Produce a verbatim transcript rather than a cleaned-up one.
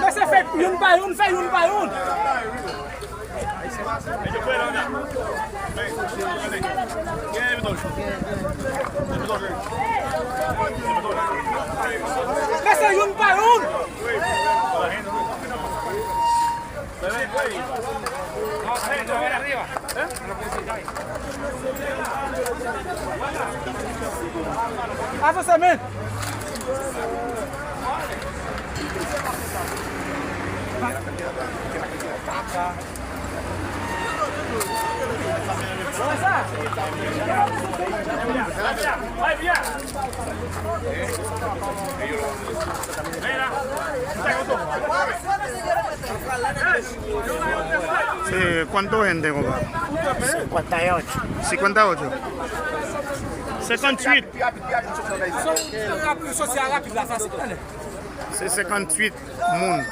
Mesye, fè youn pa youn, fè youn pa youn. Mesye, youn pa youn. Avanse, men. Eh, ¿cuánto gente, compa? Cincuenta y ocho. Cincuenta y ocho. Senkanntuit. Se senkanntuit moun.